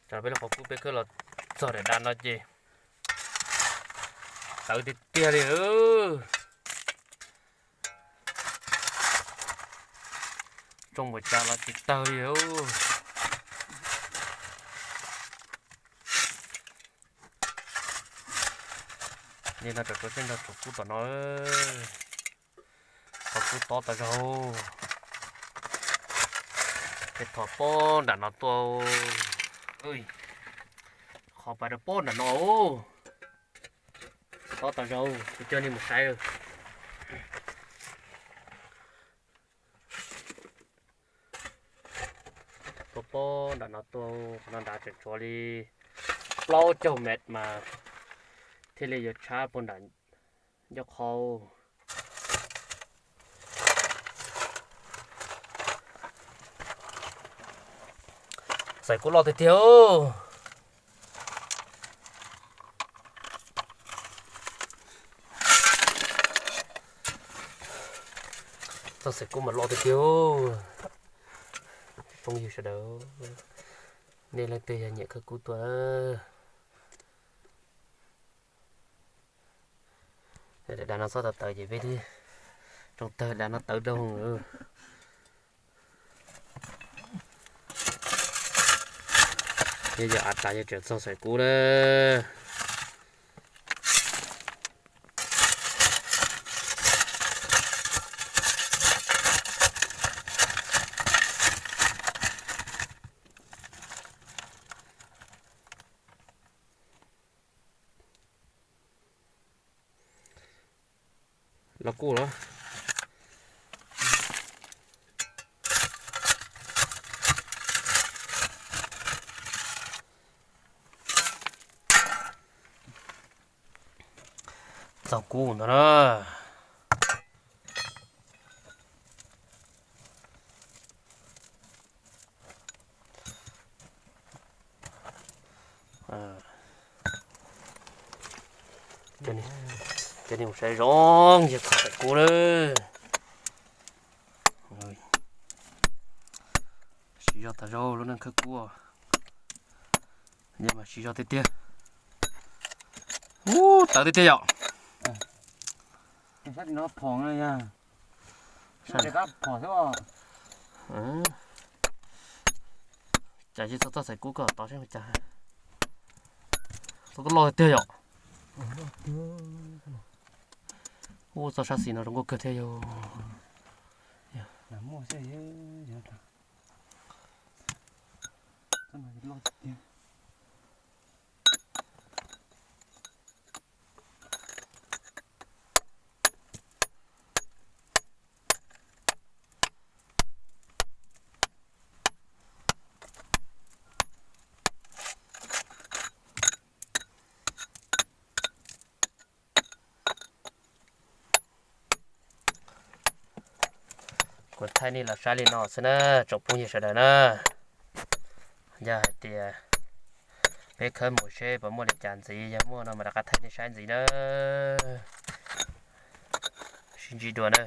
Peb lub qhov kub peb khawb los txog daim dav no ces tawv tiag tiag li. Tsoo npaum cas los tsis tawg li. Li no rau rau seb nrog tsoom kub tom no, qhov kub tob tas zog. Peb thov pob nram no tuaj, qhov pas rau pob nram no, tob tas zog, kuv coj nej mus saib. Tuaj pob nram no tuaj, qhov no nrad tseem tshuav li plaub caug mev mas thiaj li yuav tshab puag nram ncauj qhau. Xaim kub loj tiag tiag. Txoj xaim kub mas loj tiag tiag. Phooj ywg sawv daws, nej leej twg yog nyiam khawb kub tuaj. Dav no txhob tawv tawv ces peb twb tsoo tawg, dav no tawv dau. Yog yog av tas yog tseem txog xaim kub na. Los kuj los. Txog kub ntag na. Coj nej mus saib zoo yog txog xaim kub lawm. Siv zog tas zog lub neej khawb kub, mas siv zog tiag tiag. Ub, tawv tiag tiag yom. Cas tsis txog txoj xaim kub koj tod seb cas. Txoj kub loj tiag yom. Ub, txoj sab xis no zoo nkauj kawg thiab yog. Kuv thaij nej los saib li no xwb na, tsoom phooj ywg sawv daws na. Yog hais tias peb khawb mus seb puas muaj li cas ntxiv, yog muaj no mas rov qab thaij nej saib ntxiv na. Sib ntsib dua na.